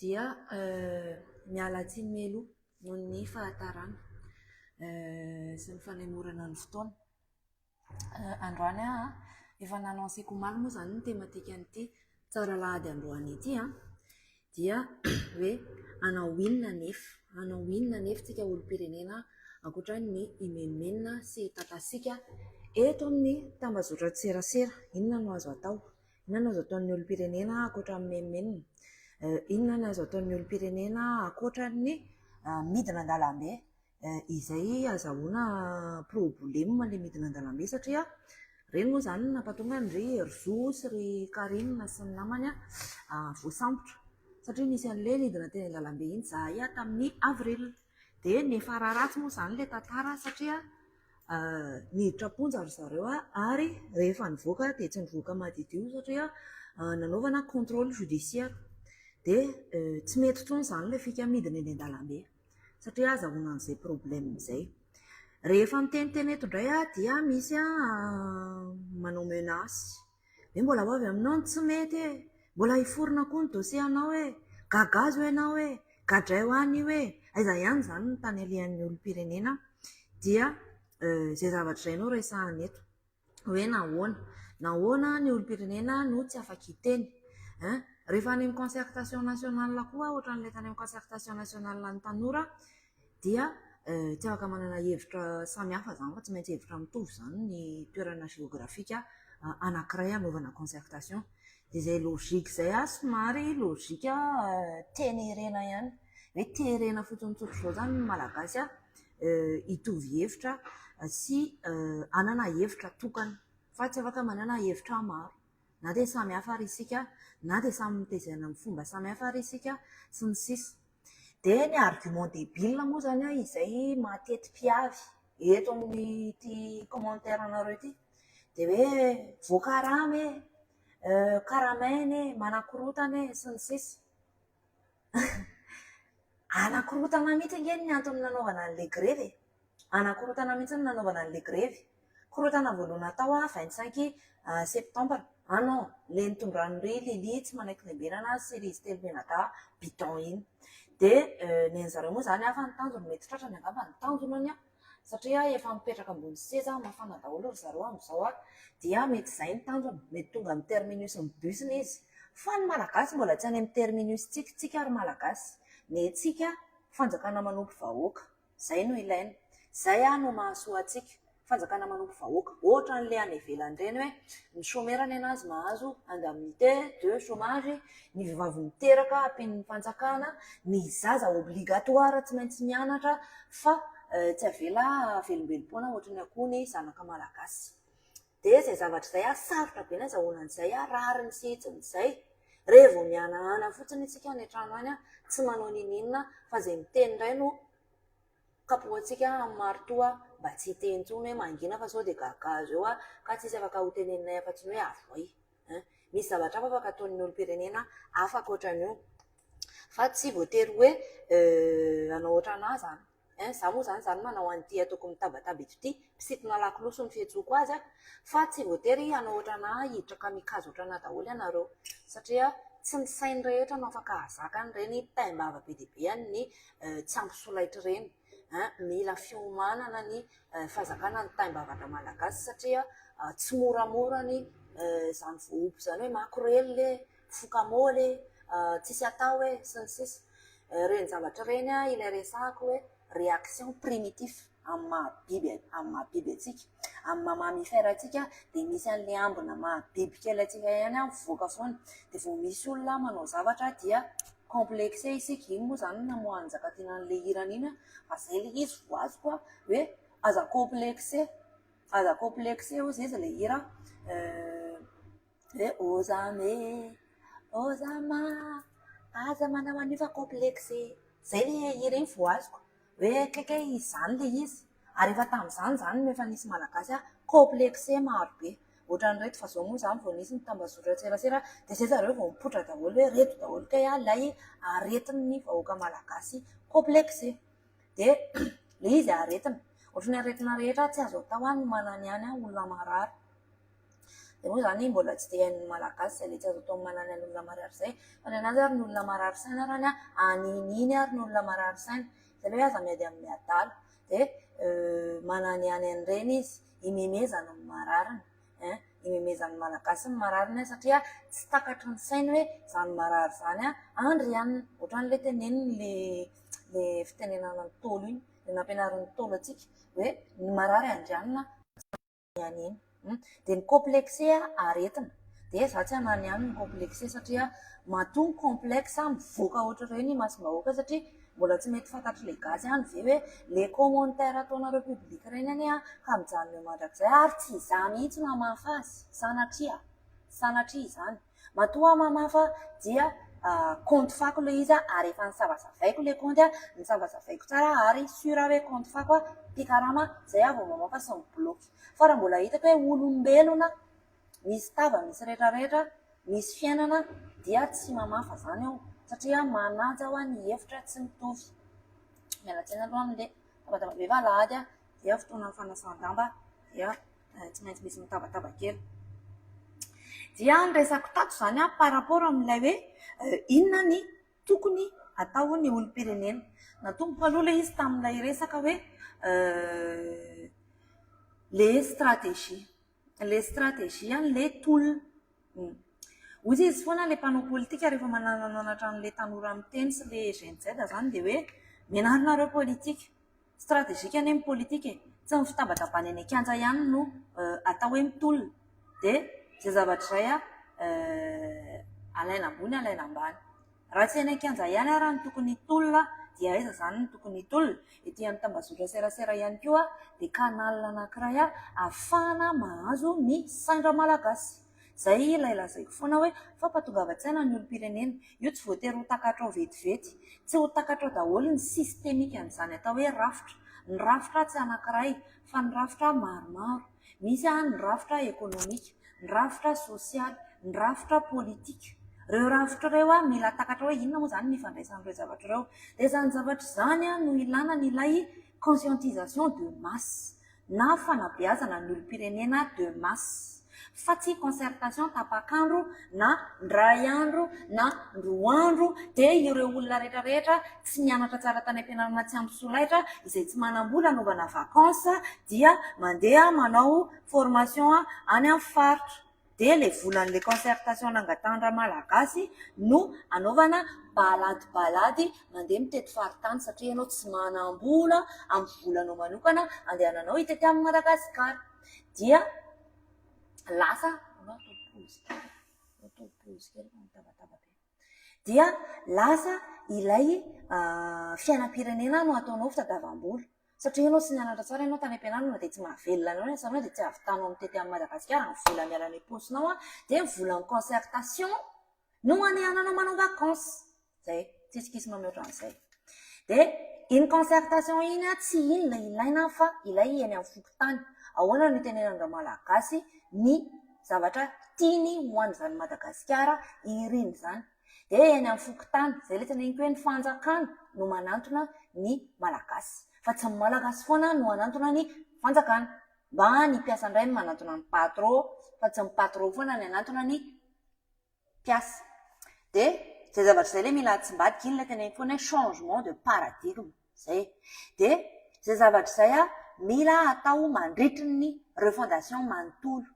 Dia miala tsiny mialoha noho ny fahatarana sy ny fanemorana ny fotoana. Androany aho an, efa na-annoncer-ko omaly moa izany ny thématique-n'ity Tsaralahady androany ity an, dia hoe hanao inona anefa? Hanao inona anefa isika olom-pirenena ankoatra ny himenomenona sy hitatasiaka eto amin'ny tambazotran-tserasera? Inona no azo atao? Inona no azo ataon'ny olom-pirenena ankoatra ny mimenomenona? Inona no azo ataon'ny olom-pirenena ankoatra ny midina an-dalambe? Izay azahoana problème ilay midina an-dalambe satria ireny moa izany no nampatonga an-dry Hery-Zo sy ry Carine sy ny namany voasambotra satria nisy an'ilay nidina teny an-dalambe iny izahay tamin'ny avril. Dia niafara ratsy moa izany ilay tantara satria niditra am-ponja ry zareo ary rehefa nivoaka dia tsy nivoaka madiodio satria nanaovana contrôle judiciaire. Dia tsy mety intsony izany ilay fika midina eny an-dalambe. Satria azahoana an'izay problème izay. Rehefa miteniteny eto indray aho dia misy manao menace. Hoe mbola ho avy aminao ny tsy mety e! Mbola hiforona koa ny dossier anao e! Gagazo ianao e! Gadraio any io e! Aiza ihany izany ny tany alehan'ny olom-pirenena dia izay zavatra izay no resahana eto. Hoe nahoana? Nahoana ny olom-pirenena no tsy afaka hiteny? Hein? Rehefa any amin'ny concertation nationale koa, ohatran'ilay tany amin'ny concertation nationale an'ny tanora, dia tsy afaka manana hevitra samy hafa izany fa tsy maintsy hevitra mitovy izany ny toerana géographique anankiray hanaovana concertation. Dia izay logique izay somary logique tenerena ihany. Hoe terena fotsiny tsotr'izao izany ny Malagasy hitovy hevitra sy hanana hevitra tokana fa tsy afaka manana hevitra maro. Na dia samy hafa ary isika, na dia samy notezaina amin'ny fomba samy hafa ary isika, sy ny sisa. Dia ny argument débile moa izany an, izay mateti-piavy eto amin'ity commentaire-nareo ity, dia hoe voakarama e, karamaina e, manakorontana e, sy ny sisa. Anakorontana mihitsy ange ny antony nanaovana an'ilay grevy e! Anakorontana mihitsy ny nanaovana an'ilay grevy. Korontana voalohany natao 25 septembre. Ah non, ilay nitondran'i Lily tsy manaiky lembenana sy ry izy telo mianadahy bidon iny. Dia ny an'i zareo moa izany hafa ny tanjony, mety tratrany angamba ny tanjony an! Satria efa mipetraka ambony seza mafana daholo ry zareo amin'izao dia mety izay ny tanjona, mety tonga amin'ny terminus-n'ny bus-ny izy. Fa ny Malagasy mbola tsy any amin'ny terminus-tsika, tsika ry Malagasy. Ny antsika fanjakana manompo vahoaka. Izay no ilaina. Izay no mahasoa antsika. Fanjakana manompo vahoaka. Ohatran'ilay any ivelany ireny hoe ny chômeur nenazy mahazo indemnité de chômage, ny vehivavy miteraka ampian'ny fanjakana, ny zaza obligatoire tsy maintsy mianatra fa tsy avela velombelom-poana ohatran'ny akoho ny zanaka malagasy. Dia izay zavatra izay ary sarotra be ny azahoana an'izay rariny sy hitsiny izay. Rehefa vao mihanahana fotsiny isika any an-trano any, tsy manao n'inon'inona fa izay miteny indray no kapohantsika amin'ny maritoa mba tsy hiteny intsony hoe mangina fa sao dia gagazo eo ka tsisy afaka hoteneninay afa-tsy ny hoe avoay. Misy zavatra hafa afaka ataon'ny olom-pirenena hafa ankoatran'io fa tsy voatery hoe hanao ohatran'ahy izany. Izaho moa izany, izaho no manao an'ity ataoko mitabataba eto ity, mpisintona lakolosy no fiantsoako azy fa tsy voatery hanao ohatran'ahy hiditra kamikaze ohatran'ahy daholo ianareo satria tsy ny sain'ny rehetra no afaka hahazaka an'ireny taim-bava be dia be an'ny tsy ampy solaitra ireny. Mila fiomanana ny fahazakana ny taim-bavaka malagasy satria tsy moramora ny izany voaompo izany hoe makorelina e, foka-môly e, tsisy atao e, sy ny sisa. Ireny zavatra ireny ilay resahako hoe réaction primitif amin'ny maha biby amin'ny maha biby antsika, amin'ny maha mammifère antsika dia misy an'ilay ambina maha biby kely antsika ihany mivoaka foana. Dia vao misy olona manao zavatra dia complexé isika, iny moa izany no namoahan'i Njakatiana an'ilay hirany iny fa izay ilay izy vao azoko hoe aza complexé, aza complexé hozy izy ilay hira hoe Ozame, Ozama, aza manao an'io fa complexé. Izay ilay hira iny vao azoko hoe kay kay izany ilay izy. Ary efa tamin'izany izany no efa nisy Malagasy complexé maro be. Ohatran'ireto fa izao moa izany vao nisy ny tambazotran-tserasera dia izay zareo vao mipoitra daholo hoe ireto daholo kay ilay aretin'ny vahoaka Malagasy complexé. Dia ilay izy aretina. Ohatran'ny aretina rehetra tsy azo atao ny mananihany olona marary. Dia moa izany mbola tsy dia hain'ny Malagasy izay ilay tsy azo atao ny mananihany olona marary izay. Fa ny an'azy ary ny olona marary saina ary an, aniniany ary ny olona marary saina. Izay ilay hoe aza miady amin'ny adala. Dia mananihany an'ireny izy, imemezany ny marariny. Hein, imemezan'ny Malagasy ny marariny satria tsy takatry ny sainy hoe izany marary izany andrianina. Ohatran'ilay teneniny ilay ilay fitenenana ny Ntaolo iny, ilay nampianarin'ny Ntaolo antsika hoe ny marary andrianina tsy aniny. Dia ny complexe aretina. Dia izaho tsy hananihany ny complexe satria matoa ny complexe mivoaka ohatr'ireny imasom-bahoaka satria mbola tsy mety fantatr'ilay gasy ihany ve hoe le commentaire ataonareo public ireny anie ka mijanona eo mandrakizay ary tsy izaho mihitsy no hamafa azy, sanatria, sanatria izany. Matoa aho mamafa dia compte fako ilay izy ary efa nisavasavaiko ilay compte, nisavasavaiko tsara ary sûr aho hoe compte fako, mpikarama, izay aho vao mamafa sy mi-bloque. Fa raha mbola hitako hoe olombelona misy tava, misy retraretra, misy fiainana dia tsy mamafa izany aho satria manaja aho ny hevitra tsy mitovy. Miala tsiny aloha amin'ilay tabataba be fa alahady dia fotoanan'ny fanasan-damba dia tsy maintsy misy mitabataba kely. Dia ny resako tato izany par rapport amin'ilay hoe inona ny tokony ataon'ny olom-pirenena. Natomboka aloha ilay izy tamin'ilay resaka hoe ilay stratégie. Ilay stratégie an'ilay tolona. Hoy izy foana ilay mpanao politika rehefa mananananatra an'ilay tanora miteny sy ilay Gen Z izany dia hoe mianara nareo politika. Stratégique anie ny politika e. Tsy ny fitabatabana eny an-kianja ihany no atao hoe mitolona. Dia izay zavatra izay alaina ambony alaina ambany. Raha tsy eny an-kianja ihany ary no tokony hitolona dia aiza izany no tokony hitolona? Ety amin'ny tambazotra serasera ihany koa dia canal anankiray ahafahana mahazo ny sain-dRamalagasy. Izay ilay lazaiko foana hoe fampatongavan-tsaina ny olom-pirenena. Io tsy voatery ho takatrao vetivety. Tsy ho takatrao daholo ny systemique-n'izany atao hoe rafitra. Ny rafitra tsy anankiray fa ny rafitra maromaro. Misy ny rafitra ekonomika, ny rafitra sosialy, ny rafitra politika. Ireo rafitra ireo mila takatra hoe inona moa izany ny ifandraisan'ireo zavatra ireo. Dia izany zavatra izany no ilana an'ilay conscientisation de masse na fanabeazana ny olom-pirenena de masse fa tsy concertation tapak'andro na indray andro na roa andro dia ireo olona rehetra rehetra tsy nianatra tsara tany am-pianarana tsy ampy solaitra izay tsy manam-bola hanaovana vacances dia mandeha manao formation any amin'ny faritra dia ilay volan'ilay concertation nangatahan-dRamalagasy no anaovana balady balady mandeha mitety faritany satria ianao tsy manam-bola amin'ny volanao manokana andehananao hitety an'i Madagasikara dia lasa dia lasa ilay fiainam-pirenena no ataonao fitadiavam-bola satria ianao tsy nianatra tsara ianao tany am-pianarana dia tsy mahavelona anao ny asanao dia tsy ahavitanao mitety an'i Madagasikara, ny vola miala any am-paosinao dia ny volan'ny concertation no andehananao manao vacances. Izay, tsisy kisma mihoatra an'izay. Dia iny concertation iny tsy iny ilay ilaina fa ilay eny amin'ny fokontany. Ahoana no itenenan-dRamalagasy ny zavatra tiany ho an'izany Madagasikara iriny izany. Dia eny amin'ny fokontany, izay ilay teneniko hoe ny fanjakana no manantona ny Malagasy. Fa tsy ny Malagasy foana no hanantona ny fanjakana. Mba ny mpiasa indray no manantona ny patron, fa tsy ny patron foana no hanantona ny mpiasa. Dia izay zavatra izay ilay mila atsimbadika, iny ilay teneniko foana hoe changement de paradigme, izay. Dia izay zavatra izay mila atao mandritry ny refondation manontolo.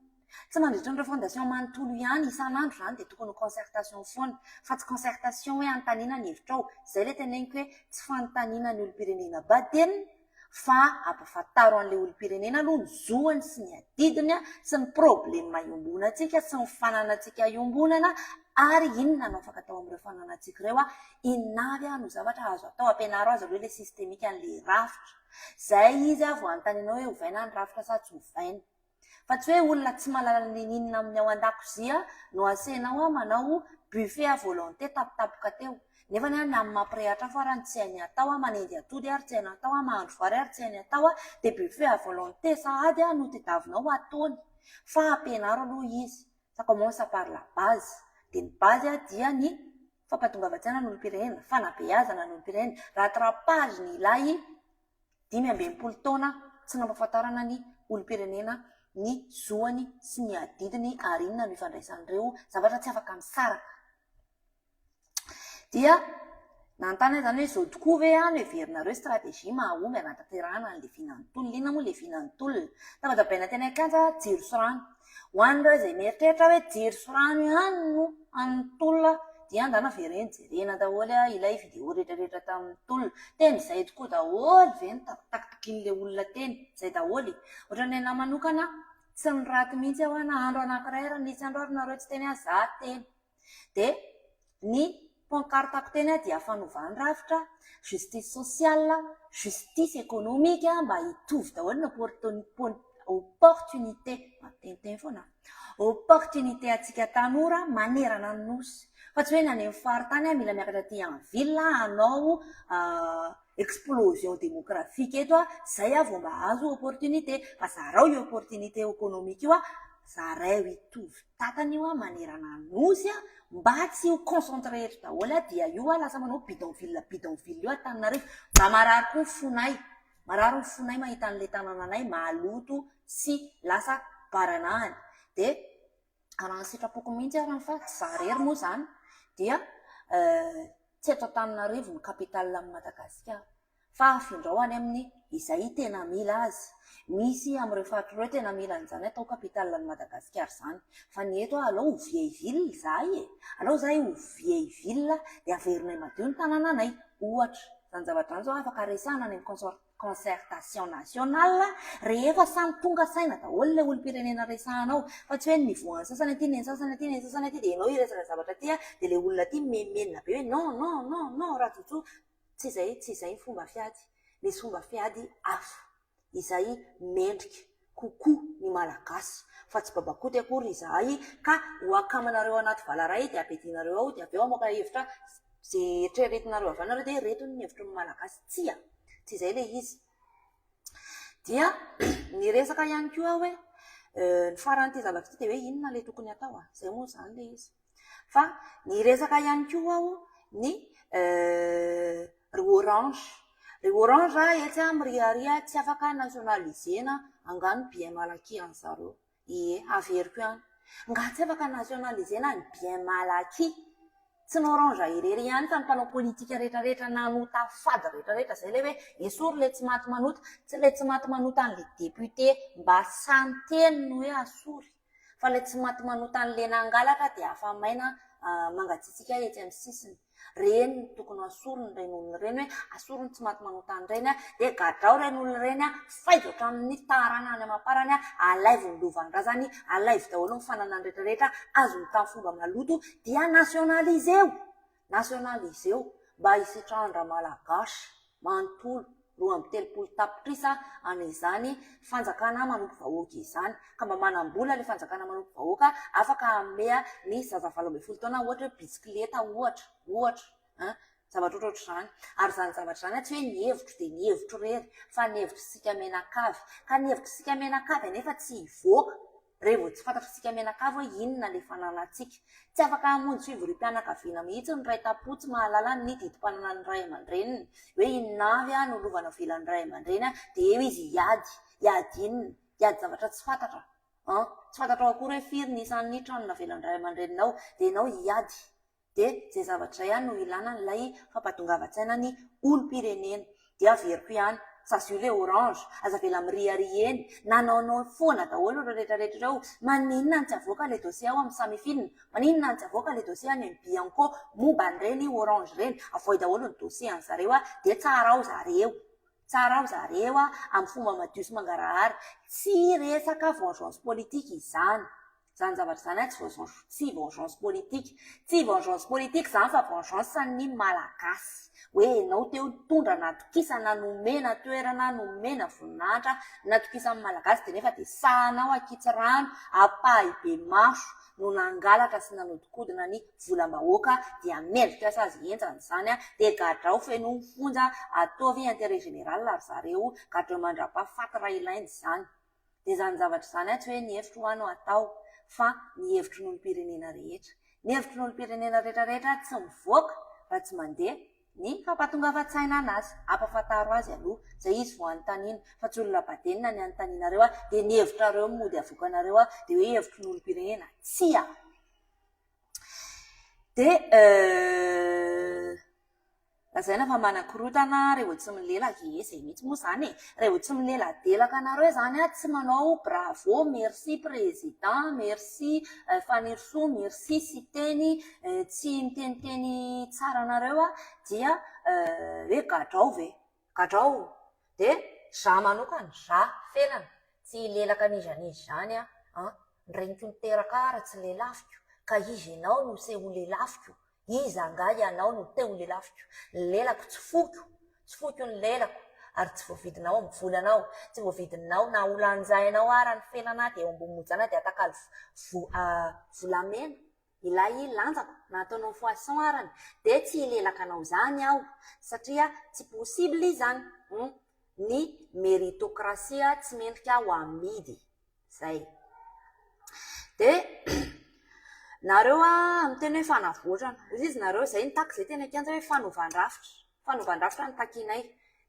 Tsy mandritry ny refondation manontolo ihany, isan'andro izany dia tokony ho concertation foana, fa tsy concertation hoe anontaniana ny hevitrao. Izay ilay teneniko hoe tsy fanontaniana ny olom-pirenena badenina, fa ampafantaro an'ilay olom-pirenena aloha ny zoany sy ny adidiny sy ny problema iombonantsika sy ny fananantsika iombonana ary inona no afaka atao amin'ireo fananantsika ireo, inona avy no zavatra azo atao, ampianaro azy aloha ilay systemique an'ilay rafitra, izay izy vao anontanianao hoe ovaina ny rafitra sa tsy ovaina. Fa tsy hoe olona tsy mahalala n'inon'inona amin'ny ao an-dakozia no asainao manao buffet à volonté tampotampoka teo. Nefa anie ny amin'ny mampirehatra afo ary tsy hainy atao, manendy atody ary tsy hainy atao, mahandro vary ary tsy hainy atao, dia buffet à volonté sahady no tadiavinao hataony. Fa ampianaro aloha izy. Ça commence par la base. Dia ny base dia ny fampatongavan-tsaina ny olom-pirenena, fanabeazana ny olom-pirenena, rattrapage ny ilay 65 taona tsy nampahafantarana ny olom-pirenena ny zoany sy ny adidiny ary inona no ifandraisan'ireo zavatra tsy afaka misaraka. Dia nanontany aho izany hoe izao tokoa ve no heverinareo stratégie mahomby hanatanterahana an'ilay vinan'ny tolona? Inona moa ilay vinan'ny tolona? Tabatabaina teny an-kianja jiro sy rano. Ho an'ireo izay mieritreritra hoe jiro sy rano ihany no an'ny tolona dia andana avereno jerena daholo ilay vidéo rehetrarehetra tamin'ny tolona. Teny izay tokoa daholo ve ny takitakin'ilay olona teny? Izay daholo e! Ohatran'ny anà manokana tsy niraty mihitsy aho na andro anankiray ary nisy andro ary nareo tsy teny aho za teny. Dia ny pancarte-ko teny dia fanovana rafitra, justice sociale, justice économique mba hitovy daholo ny opportunité, mampiteniteny foana aho, opportunité antsika tanora manerana ny nosy. Fa tsy hoe ny any amin'ny faritany mila miakatra aty en ville hanao explosion démographique eto izay aho vao mba hahazo opportunité. Fa zarao io opportunité économique io, zaraio hitovy tantana io manerana ny nosy mba tsy ho concentré eto daholo dia io lasa manao bidonville bidonville io Antananarivo. Mba marary koa ny fonay, marary ny fonay mahita an'ilay tanànanay maloto sy lasa baranahiny. Dia raha ny sitrapoko mihitsy ary fa tsy za irery moa izany dia tsy eto Antananarivo ny capitale an'i Madagasikara. Fa afindrao any amin'ny izay tena mila azy. Misy amin'ireo faritra ireo tena mila an'izany atao capitale an'i Madagasikara izany. Fa ny eto alao ho vieille ville izahay e! Alao izahay ho vieille ville dia averinay madio ny tanànanay. Ohatra. Izany zavatra izany izao afaka resahana any amin'ny concertation nationale rehefa samy tonga saina daholo ilay olom-pirenena resahana ao. Fa tsy hoe ny niveau an'ny sasany aty, ny an'ny sasany aty, ny an'ny sasany aty dia ianao hiresaka zavatra aty dia ilay olona aty mimenomenona be hoe non non non non Rajojo. Tsy izay, tsy izay ny fomba fiady. Misy fomba fiady hafa izay mendrika kokoa ny Malagasy fa tsy babakoty akory izahay ka ho akamanareo anaty vala iray dia ampiadianareo ao dia avy eo hamoaka hevitra izay eritreretinareo avy any nareo dia ireto ny hevitry ny Malagasy. Tsia, tsy izay ilay izy. Dia niresaka ihany koa aho hoe ny faran'ity zavatra ity dia hoe inona ilay tokony hatao a? Izay moa izany ilay izy. Fa niresaka ihany koa aho ny ry orange. Ry orange etsy miriaria tsy afaka nationaliser-na angaha ny bien mal acquis an-dry zareo. Ie, averiko ihany. Angaha tsy afaka nationaliser-na ny bien mal acquis? Tsy ny orange irery ihany fa ny mpanao politika rehetrarehetra nanota fady rehetrarehetra. Izay ilay hoe esory ilay tsy maty manota. Tsy ilay tsy maty manota an'ilay député mba sahy niteny no hoe asory. Fa ilay tsy maty manota an'ilay nangalatra dia afa-maina mangatsiatsiaka etsy amin'ny sisiny. Ireny no tokony asorina ireny olona ireny hoe asory ny tsy maty manota an'ireny dia gadrao ireny olona ireny, faizo hatramin'ny taranany amam-parany, alaivo ny lovan-drazany, alaivo daholo ny fananany rehetra rehetra azony tamin'ny fomba maloto dia nationaliseo, nationaliseo mba hisitrahan-dRamalagasy manontolo 32 tapitrisa an'izany fanjakana manompo vahoaka izany. Ka mba manam-bola ilay fanjakana manompo vahoaka afaka hanome ny zaza 18 taona ohatra hoe bisikileta ohatra, ohatra an, zavatra ohatrohatr'izany. Ary izany zavatra izany tsy hoe ny hevitro dia ny hevitro irery fa ny hevitr'isika mianakavy. Ka ny hevitr'isika mianakavy anefa tsy hivoaka Raha vao tsy fantatr'isika mianakavy hoe inona ilay fananantsika. Tsy afaka hamonjy fivoriam-pianakaviana mihitsy ny ray tam-po tsy mahalala ny didim-pananan'ny ray aman-dreniny. Hoe inona avy no lova navelan'ny ray aman-dreny dia eo izy hiady. Hiady inona? Hiady zavatra tsy fantatra. An! Tsy fantatrao akory hoe firy ny isan'ny trano navelan'ny ray aman-dreninao dia ianao hiady. Dia izay zavatra izay ihany no ilana an'ilay fampahatongavan-tsaina ny olom-pirenena. Dia averiko ihany, sazio ilay orange, aza avela miriaria eny, nanaonao foana daholo ireo rehetra rehetra ireo, maninona no tsy avoaka ilay dossier ao amin'ny Samifin, maninona no tsy avoaka ilay dossier any amin'ny Bianco momba an'ireny orange ireny, avoay daholo ny dossier an'zareo dia tsarao zareo, tsarao zareo amin'ny fomba madio sy mangarahara, tsy resaka vengeance politique izany. Izany zavatra izany an, tsy vengeance, tsy vengeance politique. Tsy vengeance politique izany fa vengeance ny Malagasy. Hoe ianao teo nitondra natokisana, nomena toerana, nomena voninahitra, natokisan'ny Malagasy dia nefa dia sahanao ankitsirano, ampahibemaso no nangalatra sy nanodikodina ny volam-bahoaka dia mendrika sazy henjana izany an, dia gadrao feno fonja, ataovy intérêt général ry zareo, gadrao mandra-pahafaty raha ilaina izany. Dia izany zavatra izany tsy hoe ny hevitro hoa no atao fa ny hevitry ny olom-pirenena rehetra. Ny hevitry ny olom-pirenena rehetra rehetra tsy mivoaka raha tsy mandeha ny fampatongavan-tsaina anazy, ampafantaro azy aloha, zay izy vao anontaniana, fa tsy olona badenina ny anontanianareo dia ny hevitrareo no mody avoakanareo dia hoe hevitry ny olom-pirenena, tsia! Dia lazaina fa manakorontana rehefa tsy milelaka e, izay mihitsy moa izany e, rehefa tsy mileladelaka anareo izany an, tsy manao bravo, merci président, merci Fanirisoa, merci Siteny, tsy miteniteny tsara anareo an, dia hoe gadrao ve? Gadrao! Dia za manokana, za Felana, tsy hilelaka an'iza n'iza izany aho an! Ny reniko niteraka ahy ary tsy lelafiko, ka iza ianao no se ho lelafiko? Iza angaha ianao no te ho lelafiko? Ny lelako tsy foiko, tsy foiko ny lelako, ary tsy voavidinao amin'ny volanao, tsy voavidinao na ho lanjainao ara ny felana dia eo ambony mojana dia atakalo volamena ilay lanjako na ataonao fois 100 arany dia tsy hilelaka anao izany aho satria tsy possible izany, ny meritocratie tsy mendrika ho amidy. Zay. Dia nareo an, miteny hoe fanavotrana. Hoy izy nareo, zay nitaky zay teny an-kianja hoe fanovan-drafitra. Fanovan-drafitra no takianay.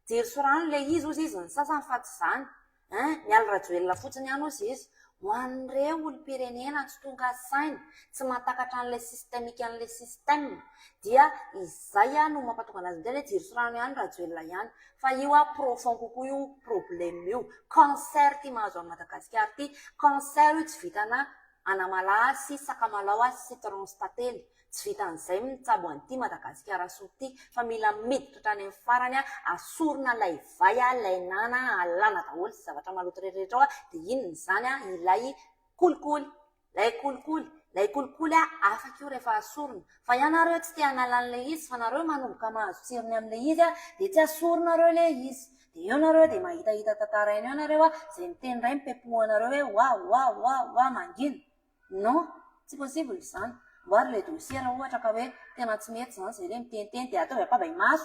Jiro sy rano ilay izy hozy izy ny sasany fa tsy izany. Hein, Mialy Rajoelina fotsiny ihany hozy izy. Ho an'ireo olom-pirenena tsy tonga saina, tsy mahatakatra an'ilay systemique an'ilay système, dia izay no mampatonga an'azy miteny hoe jiro sy rano ihany Rajoelina ihany. Fa io a profond kokoa io problème io. Cancer ity mahazo an'i Madagasikara ity. Cancer io tsy vitana anamalaho sy sakamalaho sy citron sy tantely. Tsy vitan'izay mitsabo an'ity Madagasikara soa ity fa mila miditra hatrany amin'ny farany asorina ilay vay ilay nana alana daholo izay zavatra maloto rehetra rehetra ao dia inona izany ilay kolikoly. Ilay kolikoly, ilay kolikoly afaka io rehefa asorina. Fa ianareo tsy te hanala an'ilay izy fa nareo manomboka mahazo tsirony amin'ilay izy dia tsy asorinareo ilay izy. Dia eo nareo dia mahitahita tantaraina eo nareo izay miteny indray mipepoha anareo hoe wa wa wa wa mangina. Non, tsy possible izany. Amboary ilay dossier raha ohatra ka hoe tena tsy mety izany izay ilay miteniteny dia ataovy ampahabahimaso.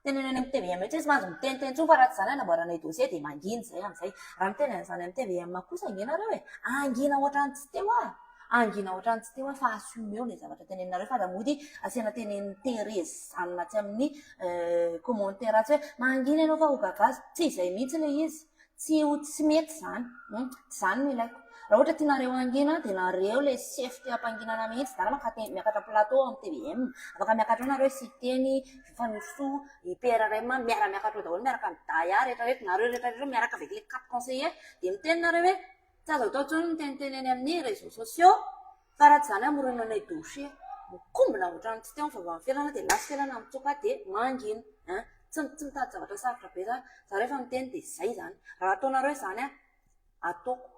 Teneno eny amin'ny tvm eo tsy mahazo miteniteny intsony fa raha tsy izany anamboaranay dossier dia mangina izay amin'izay. Raha miteny an'izany amin'ny tvm kosa ange nareo e, hangina ohatran'ny tsy teo aho, hangina ohatran'ny tsy teo aho fa assumeo ilay zavatra teneninareo fa aza mody asiana tenenin'i Thérèse zanona atsy amin'ny commentaire atsy hoe mangina ianao fa ho gaga azy. Tsy izay mihitsy ilay izy. Tsy ho tsy mety izany. Tsy izany no ilaiko. Raha ohatra tianareo hangina dia nareo ilay sefo te hampanginana mihitsy. Za maka miakatra plateau ao amin'ny tvm. Afaka miakatra ao nareo Siteny, Fanirisoa, i PRRM, miara miakatra ao daholo miaraka amin'ny Daya rehetra rehetra. Nareo rehetra rehetra miaraka avec les 4 conseillers dia miteny nareo hoe tsy azo atao intsony ny miteniteny eny amin'ny réseaux sociaux fa raha tsy izany hamoronanay dossier. Mikombona ohatran'ny tsy teo ny vavan'ny felana dia lasa felana mitsoka dia mangina. Hein? Tsy tsy mitady zavatra sarotra be za. Za rehefa miteny dia izay izany. Raha ataonareo izany an, ataoko.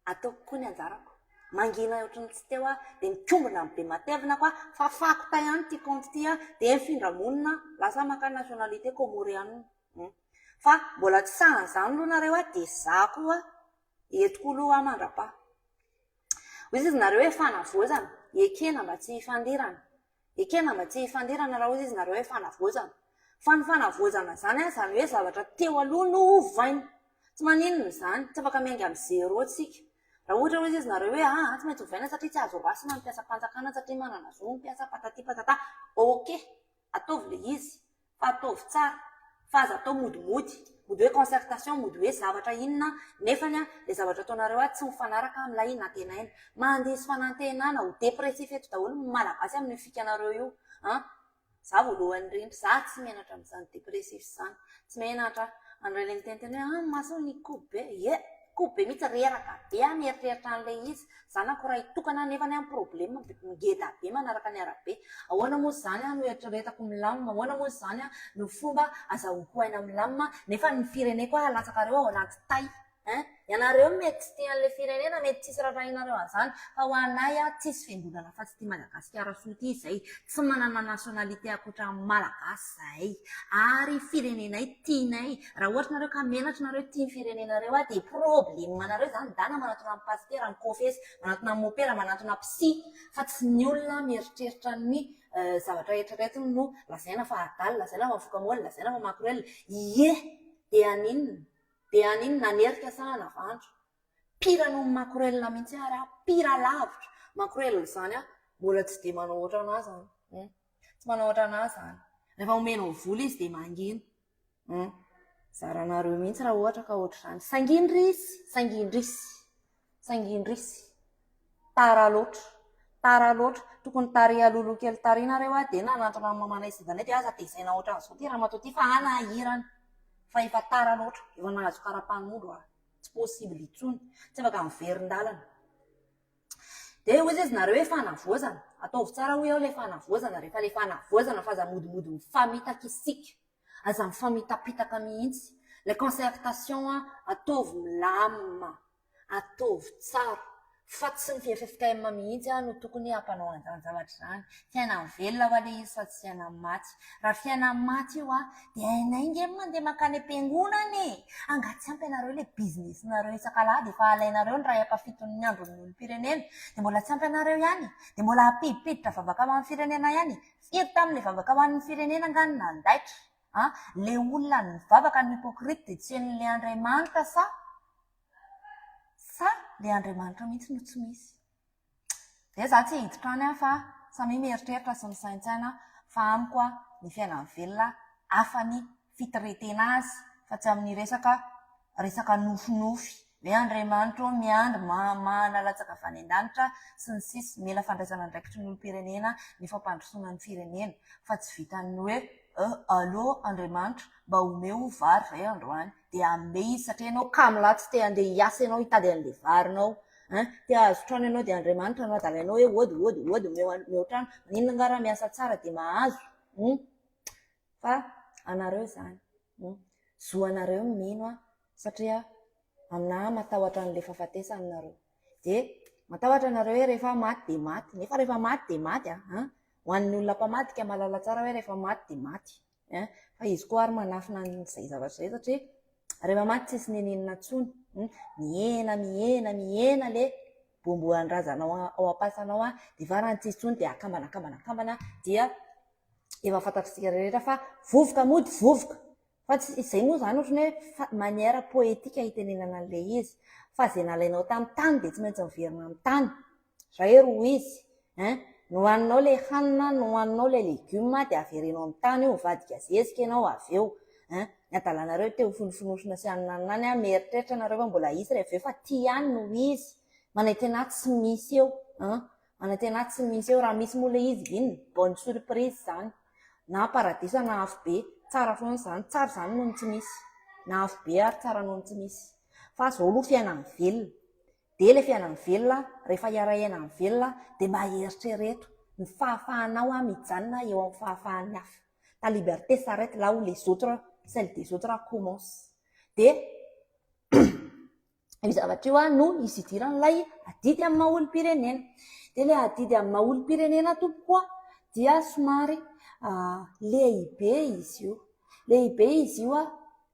Ataoko koa ny anjarako. Mangina ohatran'ny tsy teo aho, dia mikombona amin'ny be matevina aho, fafako tay ihany ity compte ity an, dia mifindra monina aho, lasa maka nationalité comorienne. Fa mbola tsy sahy an'izany aloha nareo an, dia za koa eto koa aloha aho mandra-paha. Hoy izy nareo hoe fanavaozana, ekena mba tsy hifandirana. Ekena mba tsy hifandirana raha hoy izy nareo hoe fanavaozana. Fa ny fanavaozana izany an, izany hoe zavatra teo aloha no ovaina. Tsy maninona izany, tsy afaka miainga amin'ny zéro tsika. Raha ohatra hoy izy nareo hoe aa tsy maintsy ovaina satria tsy azo raisina ny mpiasam-panjakana satria manana zo ny mpiasa patati patata. Ok, ataovy ilay izy. Fa ataovy tsara, fa aza atao modimody, mody hoe concertation, mody hoe zavatra inona, nefany an, ilay zavatra ataonareo ato tsy mifanaraka amin'ilay nantenaina. Mandiso fanantenana, ho depressif eto daholo ny Malagasy amin'io fikanareo io an! Za voalohany indrindra, za tsy menatra amin'izany depressif izany, tsy menatra aho. An'ireo ilay miteniteny hoe an, masony nikobo be, ie, kobo be mihitsy, reraka be aho mieritreritra an'ilay izy, Zanako iray tokana nefa ny ahy problème ngeda be manaraka ny arabe. Ahoana moa izany no eritreretako milamina? Ahoana moa izany no fomba azahoako aina milamina nefa ny fireneko alatsakareo ao anaty tay hein? Ianareo mety tsy tia an'ilay firenena, mety tsisy rarahinareo an'izany fa ho anay tsisy fiangonana afa-tsy ity Madagasikara soa ity izay. Tsy manana nationalité ankoatra ny Malagasy izahay ary firenenay tianay. Raha ohatra nareo ka menatra nareo tia ny firenenareo dia problème nareo izany ndana manatona ny pasitera, ny kofesy, manatona ny mopera, manatona psy fa tsy ny olona mieritreritra ny zavatra eritreretiny no lazaina fa adala, lazaina fa mifoka môly, lazaina fa makorelina. Ie! Dia haninona? Dia haninona? Hanerika sa hanavandra? Pire noho ny makorelina mihitsy ary aho, pire lavitra. Makorelina izany aho, mbola tsy dia manao ohatran'ahy izany. Tsy manao ohatran'ahy izany. Rehefa omenao vola izy dia mangina. Hum. Zaranareo mihitsy raha ohatra ka ohatr'izany. Saingy indrisy, saingy indrisy, saingy indrisy. Tara loatra, tara loatra. Tokony tary aloha kely tary nareo a, dia nanantona an'i mamanay sy dadanay dia aza tezaina ohatran'izao ity ramatoa ity fa hanahirana. Fa efa tara loatra, efa nahazo kara-panondro aho. Tsy possible intsony, tsy afaka miverin-dalana. Dia hoy izy nareo hoe fanavaozana. Ataovy tsara hoy aho ilay fanavaozana, rehefa ilay fanavaozana fa aza modimody mifamitaka isika. Aza mifamitapitaka mihitsy. Ilay concertation ataovy milamina, ataovy tsara fa tsy ny ffkm mihitsy no tokony hampanao an'izany zavatra izany. Fiainan'ny velona ho'a ilay izy fa tsy fiainan'ny maty. Raha fiainan'ny maty io dia hainay nge ny mandeha mankany am-piangonana e! Angaha tsy ampy anareo ilay business-nareo isak'alahady efa alainareo ny iray ampahafiton'ny andron'ny olom-pirenena dia mbola tsy ampy anareo ihany e! Dia mbola hampidipiditra vavaka ho an'ny firenena ihany e! Firy tamin'ilay vavaka ho an'ny firenena angaha no nandaitra? An! Ilay olona nivavaka no hypocrite dia tsy henon'ilay Andriamanitra sa? Sa ilay Andriamanitra mihitsy no tsy misy? Dia za tsy hiditra any fa samia mieritreritra sy misaintsaina fa amiko ny fiainan'ny velona hafa ny fi-traiter-na azy fa tsy amin'ny resaka resaka nofinofy hoe Andriamanitra ô miandry mana latsaka avy any an-danitra sy ny sisa Mila fandraisana andraikitry ny olom-pirenena ny fampandrosoana ny firenena fa tsy vitan'ny hoe allo Andriamanitra mba omeo vary izay androany dia hanome izy satria ianao kamo lahy tsy te handeha hiasa ianao hitady an'ilay varinao Hein? Te hahazo trano ianao dia Andriamanitra no adalainao hoe ody ody ody omeo omeo trano. Maninona angaha raha miasa tsara dia mahazo? Hum? Fa anareo izany. Hum? Zo anareo ny mino an, satria aminahy matahotra an'ilay fahafatesana nareo. Dia matahotra nareo hoe rehefa maty dia maty. Nefa rehefa maty dia maty an. Hein? Ho an'ny olona mpamadika mahalala tsara hoe rehefa maty dia maty. Hein? Fa izy koa ary manafina an'izay zavatra izay satria rehefa maty tsisy nenenina intsony. Hum? Mihena, mihena, mihena le boamboan-drazana ao am-pasana ao dia farany tsisy intsony dia akambana, akambana, akambana dia efa fantatr'isika rehetra fa vovoka mody vovoka. Fa tsy izay moa izany ohatran'ny hoe manière poétique hitenenana an'ilay izy. Fa izay nalainao tamin'ny tany dia tsy maintsy miverina amin'ny tany. Zay ro izy hein! Nohaninao le hanina, nohaninao le legioma dia avereno amin'ny tany io, mivadika zezika ianao avy eo hein! Ny adalanareo te ho fonofonosina sy haninanina any an, mieritreritra nareo fa mbola hisy rehefa avy eo fa ty ihany no izy, manantenà tsy misy eo hein! Manantenà tsy misy eo, raha misy moa le izy inona? Bonne surprise zany, na paradisa na afobe, tsara foana izany, tsara izany noho ny tsy misy, na afobe ary tsara noho ny tsy misy, fa zao aloha fiainan'ny velona. Dia ilay fiainan'ny velona, rehefa hiara-hiaina amin'ny velona, dia mba eritrereto ny fahafahanao mijanona eo amin'ny fahafahan'ny hafa. Ta liberté s'arrête là où les autres, celle des autres commence. Dia io zavatra io no isidiran'ilay adidy amin'ny maha olom-pirenena. Dia ilay adidy amin'ny maha olom-pirenena tompoko dia somary lehibe izy io. Lehibe izy io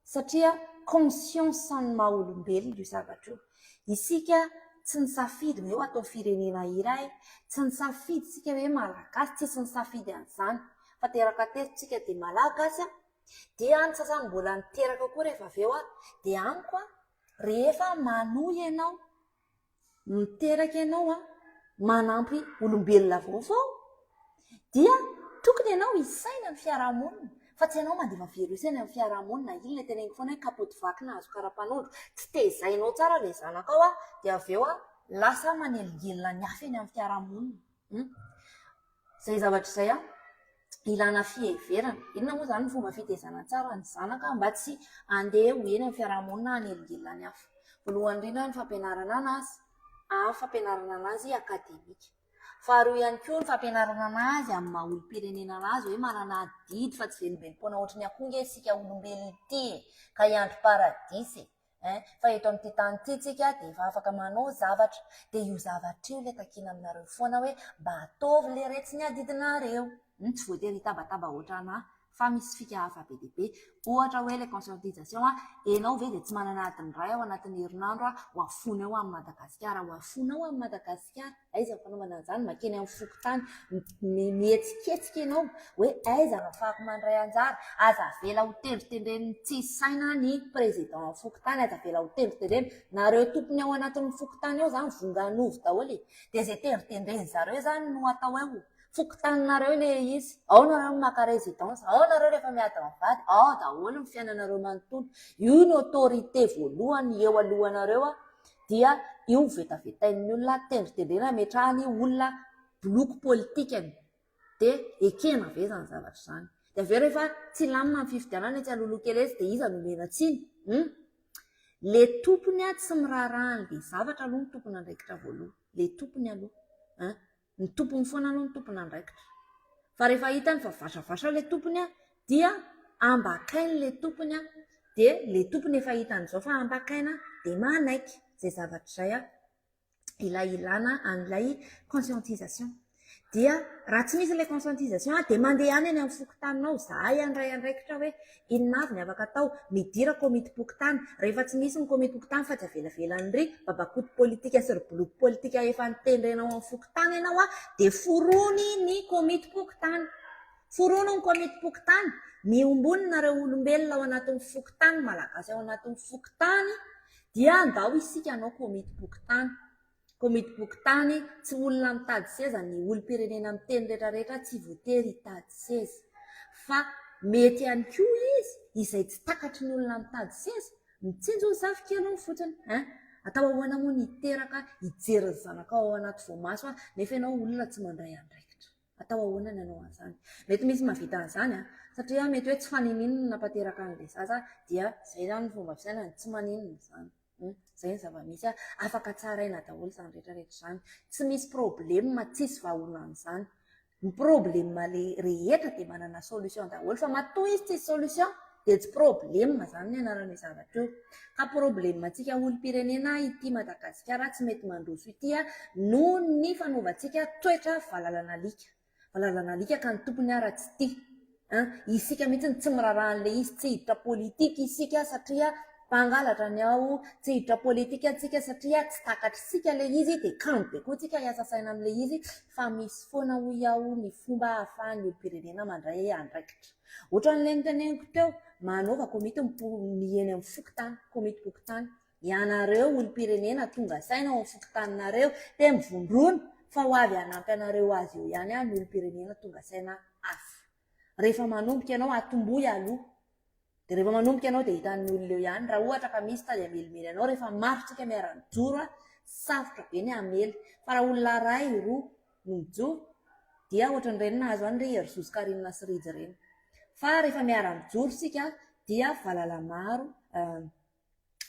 satria conscience ny maha olombelona io zavatra io. Isika tsy nisafidy hoe ho atao firenena iray, tsy nisafidy isika hoe malagasy, tsisy nisafidy an'izany fa teraka teto isika dia malagasy an, dia ny sasany mbola niteraka koa rehefa avy eo an, dia amiko an, rehefa manohy ianao miteraka ianao an, manampy olombelona vaovao, dia tokony ianao hisaina ny fiarahamonina fa tsy ianao mandefa virus eny amin'ny fiarahamonina, iny ilay teneniko foana hoe kapoty vaky nahazo kara-panondro, tsy tezainao tsara ilay zanakao an, dia avy eo an, lasa manelingelina ny hafa eny amin'ny fiarahamonina. Hum. Izay zavatra izay an, ilana fiheverana. Inona moa izany ny fomba fitaizana tsara ny zanaka mba tsy handeha ho eny amin'ny fiarahamonina hanelingelina ny hafa? Voalohany indrindra ny fampianarana anazy, ary fampianarana anazy akademika. Faharoa ihany koa ny fampianarana anazy amin'ny maha olom-pirenena anazy hoe manana adidy fa tsy velombelom-poana ohatry ny akoho nge isika olombelona ity e, ka hiandry paradisa e. Hein, fa eto amin'ity tany ity tsika dia efa afaka manao zavatra, dia io zavatra io ilay takiana aminareo foana hoe mba ataovy le retsy ny adidinareo. Hum, tsy voatery hitabataba ohatranà fa misy fika hafa be dia be. Ohatra hoe ilay conscientisation an, enao ve dia tsy manana adiny iray ao anatin'ny herinandro ho afoinao ho an'i Madagasikara, ho afoinao ho an'i Madagasikara. Aiza ny fanaovana an'izany? Mankeny amin'ny fokontany, mihetsiketsika ianao hoe aiza no ahafahako mandray anjara? Aza avela ho tendrotendren'ny tsisy saina ny président fokontany, aza avela ho tendrotendrena. Nareo tompony ao anatin'ny fokontany ao izany vongan'ovy daholo e! Dia izay tendrotendren'ny zareo izany no atao eo. Fokontaninareo ilay izy. Ao nareo no maka résidence, ao nareo rehefa miady mivady, ao daholo ny fiainanareo manontolo. Io no autorité voalohany eo alohanareo dia io vetavetain'ny olona, tendritendrena ametrahany olona boloky politikany. Dia ekena ve izany zavatra izany? Dia avy eo rehefa tsy lamina ny fifidianana etsy alohaloha kely etsy dia iza no omena tsiny? Hum? Le tompony tsy miraharaha an'ilay zavatra aloha no tompon'andraikitra voalohany. Le tompony aloha. Hein? Ny tompony foana aloha no tompon'andraikitra. Fa rehefa hitany fa varavasa ilay tompony dia ambakainy ilay tompony dia ilay tompony efa hitany izao fa ambakaina dia manaiky izay zavatra izay ilay ilana an'ilay conscientisation. Dia raha tsy misy ilay conscientisation dia mandehana eny amin'ny fokontaninao, izahay handray andraikitra hoe inona avy ny afaka atao, midira komitim-pokontany, rehefa tsy misy ny komitim-pokontany fa tsy avelavelan'ny ry babakoto politika sy ry boloky politika efa notendrena ao amin'ny fokontany ianao dia forony ny komitim-pokontany. Forony ny komitim-pokontany, miombona nareo olombelona ao anatin'ny fokontany, malagasy ao anatin'ny fokontany dia andao isika hanao komitim-pokontany. Komitim-pokontany, tsy olona mitady seza ny olom-pirenena miteny rehetra rehetra tsy voatery hitady seza. Fa mety ihany koa izy izay tsy takatry ny olona mitady seza, mitsinjo ny zafikeliny fotsiny hein. Atao ahoana moa ny hiteraka hijery ny zanakao ao anaty voamaso nefa ianao olona tsy mandray andraikitra. Atao ahoana ny hanao an'izany? Mety misy mahavita an'izany an, satria mety hoe tsy faninonina ny nampateraka an'ilay zaza dia izay izany ny fomba fisainany, tsy maninona izany. Izay ny zava-misy an, afaka tsaraina daholo izany rehetra rehetra izany. Tsy misy problème, tsisy vahaolana an'izany. Ny problème le rehetra dia manana solution daholo fa matoa izy tsisy solution dia tsy problème izany ny anaran'io zavatra io. Ka problème antsika olom-pirenena ity Madagasikara tsy mety mandroso ity noho ny fanaovantsika toetra valalan'alika. Valalan'alika ka ny tompony ara tsy tia. An, isika mihitsy no tsy miraharaha an'ilay izy, tsy hiditra politika isika satria mpangalatra ny ao, tsy hiditra politika tsika satria tsy takatr'isika ilay izy dia kamo be koa tsika hiasa saina amin'ilay izy fa misy foana hoy aho ny fomba ahafahan'ny olom-pirenena mandray andraikitra. Ohatran'ilay noteneniko teo, manaova komity ny eny amin'ny fokontany, komitim-pokontany. Ianareo olom-pirenena tonga saina ao amin'ny fokontaninareo dia mivondrona fa ho avy hanampy anareo azy eo ihany ny olom-pirenena tonga saina hafa. Rehefa manomboka ianao, atombohy aloha. Dia rehefa manomboka ianao dia hitan'ny olona eo ihany. Raha ohatra ka misy tady hamelimely anao, rehefa maro tsika miara-mijoro, sarotra be ny hamely. Fa raha olona iray, roa no mijoro dia ohatran'ireny nahazo an'i ry Herizo sy Carine sy Rija ireny. Fa rehefa miara-mijoro isika dia valala maro,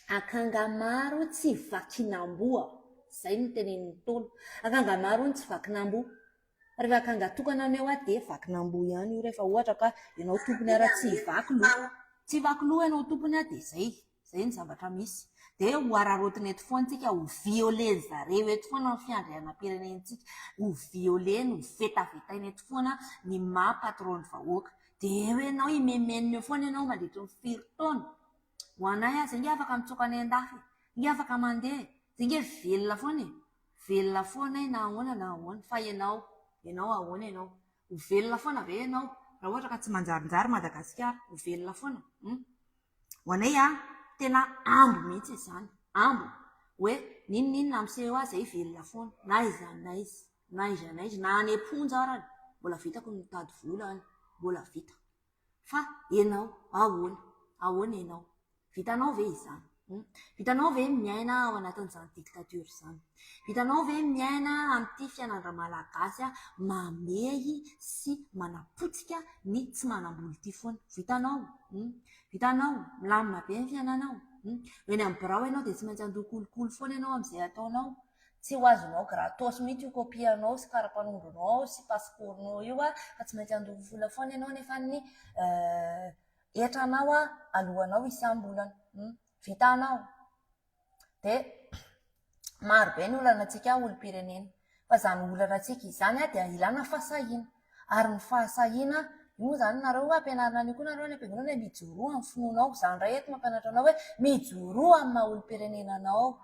Akanga maro tsy vakin'amboa. Izay no tenenin'ny Ntaolo. Akanga maro hono tsy vakin'amboa. Fa rehefa akanga tokana no eo dia vakin'amboa ihany io rehefa ohatra ka ianao tompony ara tsy hivaky loha. Tsy hivaky loha ianao tompony dia izay. Izay ny zavatra misy. Dia ho araraotina eto foana isika, ho violer-ny zareo eto foana ny fiandrianam-pirenentsika. Ho violer-ny, ho vetavetaina eto foana ny maha patron ny vahoaka. Dia eo ianao, himenomenona eo foana ianao mandritra ny firy taona. Ho anay aza ange afaka mitsoaka any an-dafy e! Ange afaka mandeha e! Zay ange velona foana e! Velona foana aho na ahoana na ahoana. Fa ianao? Ianao ahoana ianao? Ho velona foana ve ianao raha ohatra ka tsy manjarinjary Madagasikara? Ho velona foana? Hum? Ho anay an, tena ambo mihitsy izany. Ambo. Hoe n'inon'inona miseho eo aho zay velona foana. Na aiza na aiza. Na aiza na aiza. Na any am-ponja arany. Mbola vitako ny mitady vola any. Mbola vita. Fa ianao, ahoana? Ahoana ianao? Vitanao ve izany? Hum? Vitanao ve ny miaina ao anatin'izany dictature izany? Vitanao ve ny miaina amin'ity fiainan-dRamalagasy mamehy sy manapotsika ny tsy manam-bola ity foana? Vitanao? Hum? Vitanao? Milamina be ny fiainanao? Hum? Eny amin'ny birao ianao dia tsy maintsy handoa kolikoly foana ianao amin'izay ataonao? Tsy ho azonao gratos mihitsy io copie-nao sy kara-panondronao sy passeport-nao io fa tsy maintsy handoa vola foana ianao nefa ny hetranao aloanao isam-bolana. Vitanao. Dia maro be ny olana antsika olom-pirenena. Fa izany olana antsika izany dia ilana fahasahiana. Ary ny fahasahiana, io moa izany nareo ampianarina an'io koa nareo any am-piangonana hoe mijoroa amin'ny finoanao. Izaho indray eto mampianatra anao hoe mijoroa amin'ny maha olom-pirenena anao.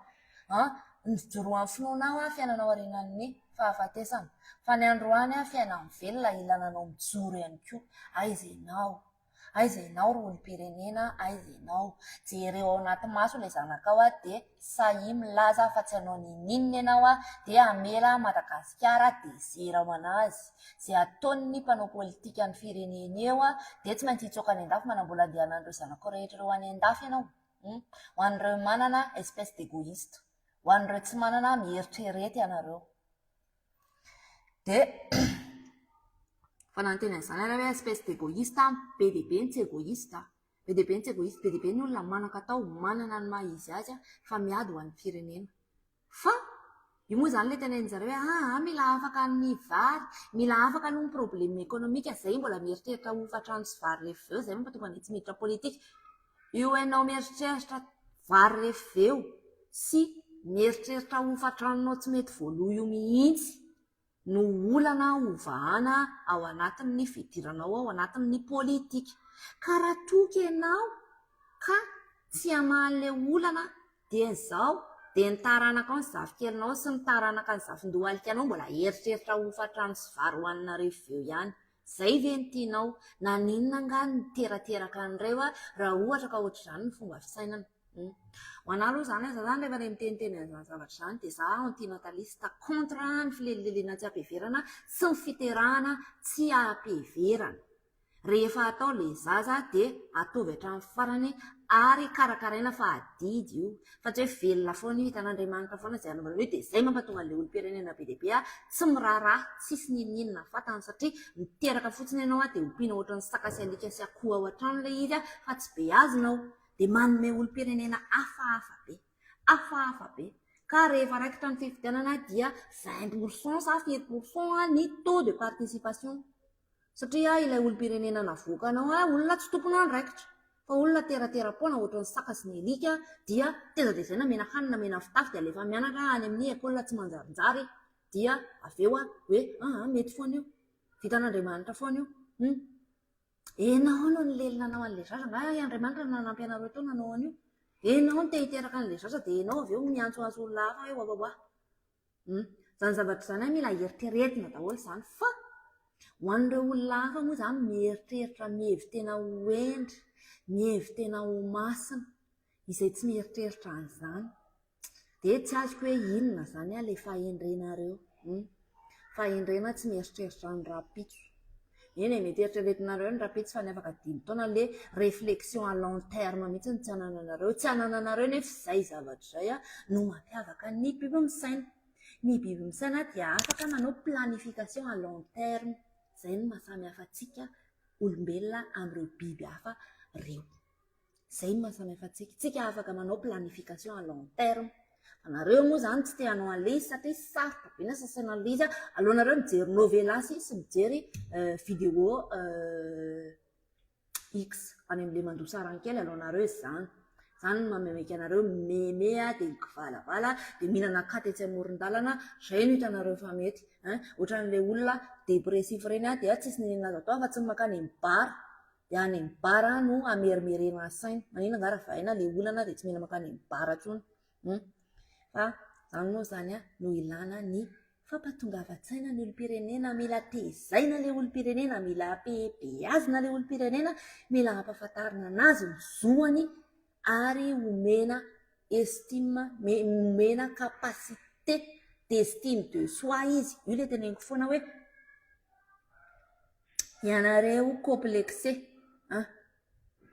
An, mijoroa amin'ny finoanao an, fiainana aorianan'ny fahafatesana. Fa ny androany an, fiainan'ny velona, ilana anao mijoro ihany koa. Aiza ianao? Aiza ianao ry olom-pirenena, aiza ianao? Jereo ao anaty maso ilay zanakao dia sahia milaza fa tsy hanao n'inon'inona ianao dia hamela Madagasikara dezera ho an'azy. Izay ataon'ny mpanao politikan'ny firenena eo dia tsy maintsy hitsoaka any an-dafy manambola andehanan'ireo zanakao rehetra ireo any an-dafy ianao. Ho an'ireo manana espèce d'égoïste. Ho an'ireo tsy manana mieritrereta ianareo. Dia fa nanonteny an'izany ary aho hoe espèce d'égoïste, be dia be ny tsy égoïste, be dia be ny tsy égoïste, be dia be ny olona manan-katao, manana ny maha izy azy fa miady ho an'ny firenena. Fa io moa izany ilay tenenin-jareo hoe aa mila afaka ny vary, mila afaka aloha ny problème économique, izay mbola mieritreritra hofan-trano sy vary rehefa avy eo, izay mampatonga anay tsy miditra politika. Io ianao mieritreritra vary rehefa avy eo sy mieritreritra hofan-tranonao tsy mety voaloa io mihitsy no olana hovahana ao anatin'ny fidiranao ao anatin'ny politika. Ka raha toa ka ianao ka tsy hamaha an'ilay olana dia izao dia ny taranakao, ny zafikelinao sy ny taranaka ny zafindohalikanao mbola hieritreritra hofan-trano sy vary hohanina rehefa avy eo ihany. Izay ve no tianao? Naninona angaha no niterateraka an'ireo raha ohatra ka ohatr'izany ny fomba fisainana? Ho an'ahy aloha izany, za izany rehefa re miteniteny an'izany zavatra izany dia za antinataliste contre ny filelileliana tsy am-piheverana sy ny fiterahana tsy am-piheverana. Rehefa atao ilay zaza dia ataovy hatramin'ny farany ary karakaraina fa adidy io fa tsy hoe velona foana io, hitan'Andriamanitra foana izay anaovana an'io dia izay mampatonga an'ilay olom-pirenena be dia be tsy miraharaha, tsisy n'inon'inona fantany satria miteraka fotsiny ianao dia ompiana ohatran'ny saka sy alika sy akoho ao an-trano ilay izy fa tsy beazina ao. Dia manome olom-pirenena hafahafa be. Hafahafa be. Ka rehefa raikitra ny fifidianana dia 20 pour cent sa firy pour cent ny taux de participation. Satria ilay olom-pirenena navoakanao olona tsy tompon'andraikitra. Fa olona teratera-poana ohatran'ny saka sy ny alika dia tezatezaina mena hanina mena fitafy dia alefa mianatra any amin'ny école tsy manjarinjary dia avy eo hoe aa mety foana io. Vitan'Andriamanitra foana io. Hum. Enao no nilely nanao an'ilay zaza, nga i Andriamanitra no nanampy anareo teo nanao an'io? Enao no te hiteraka an'ilay zaza dia enao avy eo miantsoantso olona hafa hoe wawawa. Hum. Izany zavatra izany an, mila eritreretina daholo izany fa ho an'ireo olona hafa moa izany mieritreritra mihevi-tena ho hendry, mihevi-tena ho masina, izay tsy mieritreritra an'izany. Dia tsy azoko hoe inona izany ilay fahendrenareo. Hum. Fahendrena tsy mieritreritra ny rahampitso. Eny e, mety eritreretinareo ny rahampitso fa ny afaka dimy taona ilay réflexion à long terme mihitsy no tsy anananareo. Tsy anananareo nefa izay zavatra izay no mampiavaka ny biby misaina. Ny biby misaina dia afaka manao planification à long terme. Izay no mahasamihafa antsika olombelona amin'ireo biby hafa ireo. Izay no mahasamihafa antsika. Tsika afaka manao planification à long terme. Fa nareo moa izany tsy te hanao an'ilay izy satria sarotra be ny asasaina an'ilay izy. Aleonareo mijery novelas sy mijery vidéo X any amin'ilay mandoa sarany kely aleonareo izany. Izany no mahamaimaika anareo mimeme dia mikivalavala dia mihinana katy etsy amoron-dalana. Izay no hitanareo fa mety. Ohatran'ilay olona dépressif ireny dia tsisy n'inon'inona azo atao afa-tsy ny mankany amin'ny bar. Dia any amin'ny bar no amerimerena saina. Maninona angaha raha vahaina ilay olana dia tsy mila mankany amin'ny bar intsony. Hum. Fa izany moa izany no ilana ny fampatongavan-tsaina ny olom-pirenena. Mila tezaina ilay olom-pirenena, mila beazina ilay olom-pirenena, mila ampahafantarina anazy ny zoany ary omena estime, omena capacité d'estime de soi izy. Io ilay teneniko foana hoe Ianareo complexé an!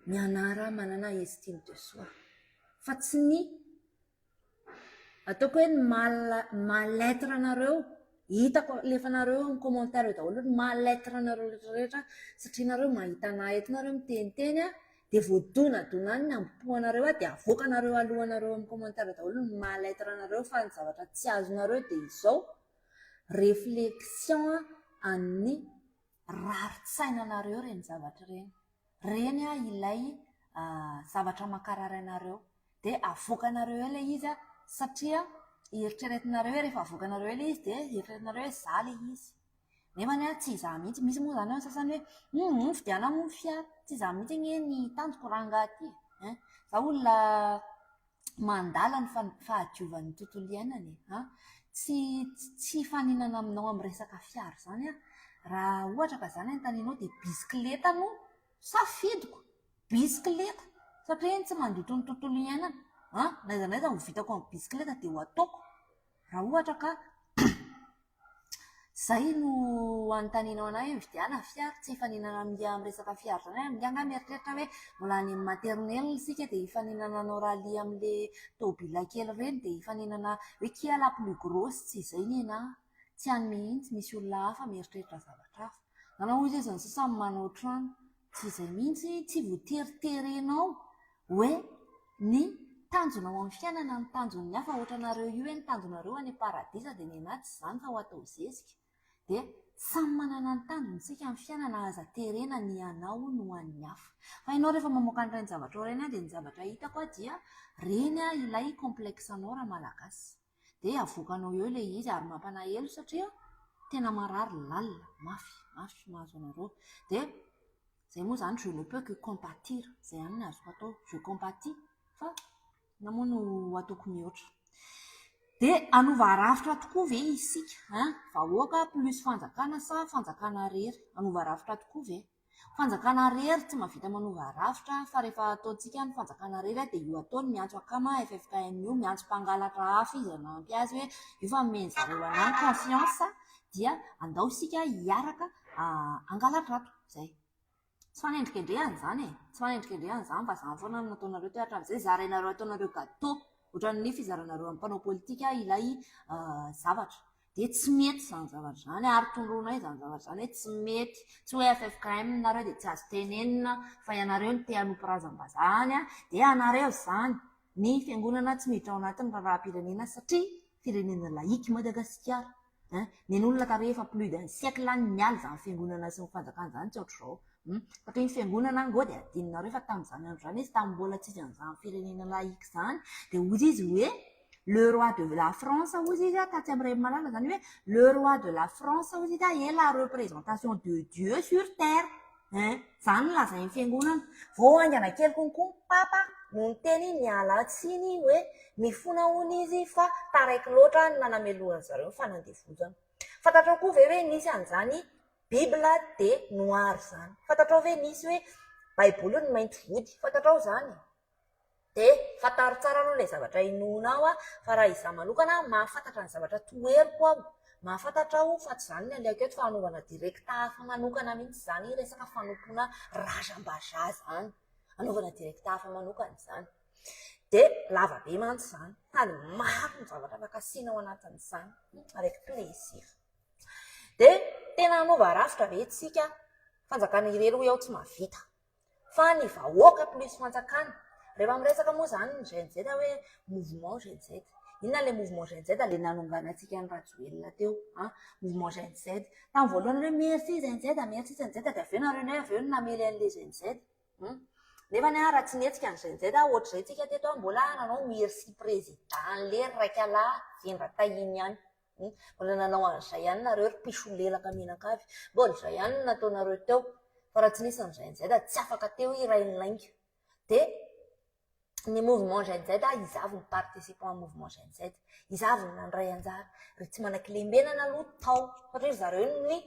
Mianara manana estime de soi fa tsy ny ataoko hoe ny mal mal être anareo hitako alefanareo amin'ny commentaire eo daholo ny mal être anareo rehetra rehetra satria nareo mahita anah eto nareo miteniteny an dia voadonadona any ny hambom-po anareo an dia avoakanareo alohanareo amin'ny commentaire daholo ny mal être anareo fa ny zavatra tsy azonareo dia izao Réflexion an'ny rarin-tsainanareo ireny zavatra ireny. Ireny ilay zavatra mankarary anareo. Dia avoakanareo eo ilay izy satria eritreretinareo hoe rehefa avoakanareo eo ilay izy dia eritreretinareo hoe izaho ilay izy. Nefa anie tsy izaho mihitsy. Misy moa izany ao ny sasany hoe hum mividiana moa ny fiara. Tsy izaho mihitsy anie ny tanjoko rangahy ity e. Izaho olona mandala ny fahadiovan'ny tontolo iainana e! An! Tsy tsy hifaninana aminao amin'ny resaka fiara izany aho. Raha ohatra ka izany anontanianao dia bisikileta no. Safidiko, bisikileta, satria iny tsy mandoto ny tontolo iainana. An, n'aiza n'aiza ho vitako amin'ny bisikileta dia ho ataoko. Raha ohatra ka izay no anontanianao an'ahy hoe mividiana fiara, tsy hifaninana amin'ny resaka fiara izany aho. Angaha mieritreritra hoe mbola any amin'ny maternelle isika dia hifaninana hanao rallye amin'ilay tômôbila kely ireny dia hifaninana hoe qui a la plus grosse, tsy izay ny an'ahy. Tsy any mihitsy, misy olona hafa mieritreritra zavatra hafa. Nanao hoy izy ny sisa manao trano. Tsy izay mihitsy, tsy voatery terenao hoe ny tanjonao amin'ny fiainana ny tanjon'ny hafa. Ohatranareo io hoe ny tanjonareo any am-paradisa dia ny anà tsy izany fa ho atao zezika. Dia samy manana ny tanjony isika amin'ny fiainana, aza terena ny anao no an'ny hafa. Fa ianao rehefa mamoaka an'ireny zavatra ireny dia ny zavatra hitako dia ireny ilay complexe-nao ramalagasy. Dia avoakanao eo ilay izy ary mampalahelo satria tena marary lalina, mafy, mafy mahazo anareo. Dia izay moa izany je ne peux que compatir, izay ihany no azoko atao, je compatis fa inona moa no ataoko mihoatra. Dia hanova rafitra tokoa ve isika hein? Vahoaka plus fanjakana sa fanjakana irery? Hanova rafitra tokoa ve? Fanjakana irery tsy mahavita manova rafitra fa rehefa ataontsika ny fanjakana irery dia io ataony miantso akama ffkm io, miantso mpangalatra hafa izy hanampy azy hoe io fa nomeny zareo anah ny confiance dia andao isika hiaraka hangalatra ato. Izay. Tsy fanendrikendrehana izany e! Tsy fanendrikendrehana izany fa izany foana no nataonareo teo hatramin'izay, zarainareo ataonareo gâteau ohatran'ny fizaranareo amin'ny mpanao politika ilay zavatra. Dia tsy mety izany zavatra izany ary tondroinay izany zavatra izany hoe tsy mety. Tsy hoe ffkm nareo dia tsy azo tenenina fa ianareo no te hanompo razam-bazaha any dia anareo izany. Ny fiangonana tsy miditra ao anatin'ny raharaham-pirenena satria firenena laïque Madagasikara. Hein? Nen'olona tarehy efa plus d'un siècle any niala izany fiangonana sy ny fanjakana izany tsy ohatr'izao. Hum? Satria ny fiangonana ango dia adinonareo fa tamin'izany andro izany izy tamin'ny mbola tsisy an'izany firenena laïque izany dia hoy izy hoe Le roi de la France hozy izy tatsy amin'ny Renimalala izany hoe le roi de la France hozy izy est la représentation de Dieu sur terre. Hein? Izany no lazain'ny fiangonana. Vao haingana kely konkoa ny Papa no niteny niala tsiny hoe mifona hono izy fa taraiky loatra ny nanamelohan'ny zareo ny fanandevozana. Fantatrao koa ve hoe nisy an'izany Bible de noir izany? Fantatrao ve nisy hoe Baiboly ny mainty vody? Fantatrao izany? Dia fantaro tsara aloha ilay zavatra inoanao fa raha izaho manokana mahafantatra ny zavatra toheriko aho, mahafantatra aho fa tsy izany ny alehako eto fa hanaovana direct hafa manokana mihitsy izany resaka fanompoana razam-bazaha izany, hanaovana direct hafa manokana izany. Dia lava be mantsy izany, sady maro ny zavatra afaka asiana ao anatin'izany, avec plaisir. Dia tena hanova rafitra ve tsika? Fanjakana irery hoy aho tsy mahavita. Fa ny vahoaka plus fanjakana. Rehefa miresaka moa izany ny Gen Z hoe mouvement Gen Z. Inona ilay mouvement Gen Z? Ilay nanonganantsika an'i Rajoelina teo. An? Mouvement Gen Z. Tamin'ny voalohany hoe merci Gen Z, merci Gen Z, dia avy eo nareo indray avy eo no namely an'ilay Gen Z. Hum. Nefa anie raha tsy nihetsika ny Gen Z, ohatr'izay tsika teto mbola nanao merci président an'ilay raikalahy vendra-tahiny ihany. Mbola nanao an'izay ihany nareo ry mpisolelaka mianakavy. Mbola izay ihany no nataonareo teo. Fa raha tsy nisy ny Gen Z tsy afaka teo i Rainilainga. Dia ny mouvement Gen Z, iza avy ny participant amin'ny mouvement Gen Z? Iza avy no nandray anjara? Ry tsy manan-kilembenana aloha tao. Satria ry zareo no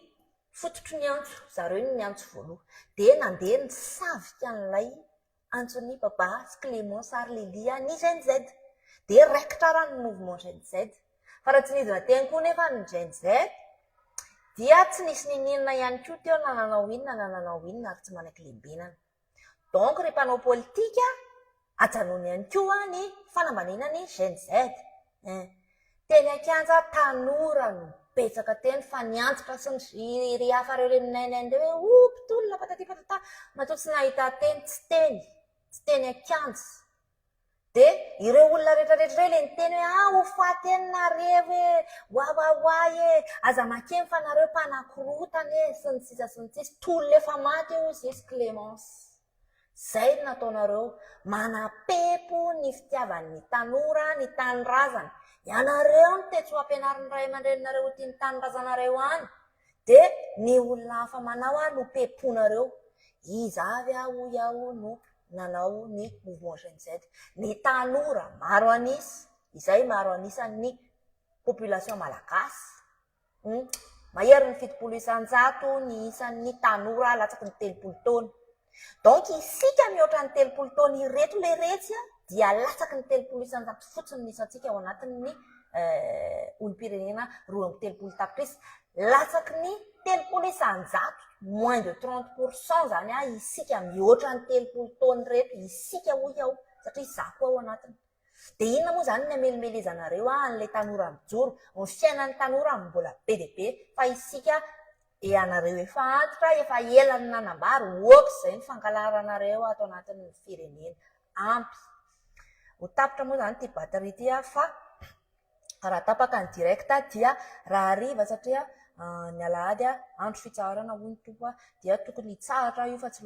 fototry ny antso, zareo no niantso voalohany. Dia nandeha nisavika an'ilay antson'i Baba sy Clémence ary Lilia ny Gen Z. Dia raikitra ara ny mouvement Gen Z. Fa raha tsy nidina teny koa nefa ny Gen Z dia tsy nisy niniana ihany koa teo na nanao inona na nanao inona ary tsy manaiky lembenana. Donc ry mpanao politika, ajanony ihany koa ny fanambaniana ny Gen Z. Hein. Teny an-kianja tanora no betsaka teny fa ny antitra sy ny ry hafa ireo ireny nainaina ireo hoe oh mpitolona patati patata matoa tsy nahita teny tsy teny tsy teny an-kianja dia ireo olona rehetra rehetra ireo ilay niteny hoe ah ho faty eny nareo e wawawa e aza makeny fa nareo mpanakorotana e sy ny sisa sy ny sisa tolona efa maty io hozy izy Clémence Zay no nataonareo, manapepo ny fitiavan'ny tanora ny tanindrazany. Ianareo no te tsy ho ampianarin'ny ray aman-dreninareo ho tia ny tanindrazanareo any, dia ny olona hafa manao ary no peponareo. Iza avy aho hoy aho no nanao ny mouvement Gen Z? Ny tanora maro an'isa, izay maro an'isan'ny population malagasy. Maherin'ny 70% ny isan'ny tanora latsaky ny 30 taona. Donc isika mihoatra ny 30 taona ireto leretsy dia latsaky ny 30% fotsiny ny isantsika ao anatin'ny olom-pirenena 32 tapitrisa. Latsaky ny 30%, moins de 30% zany isika mihoatra ny 30 taona ireto, isika hoy aho satria izaho koa ao anatiny. Dia inona moa izany ny amelimelezanareo an'ilay tanora mijoro? Ny fiainan'ny tanora mbola be dia be fa isika ianareo efa antitra, efa ela no nanambara, oaka izay ny fankalaranareo ato anatin'ny firenena. Ampy. Ho tapitra moa izany ity batterie ity fa raha tapaka ny direct dia raha hariva satria ny alahady andro fitsaharana hoy ny tompo dia tokony hitsahatra io fa tsy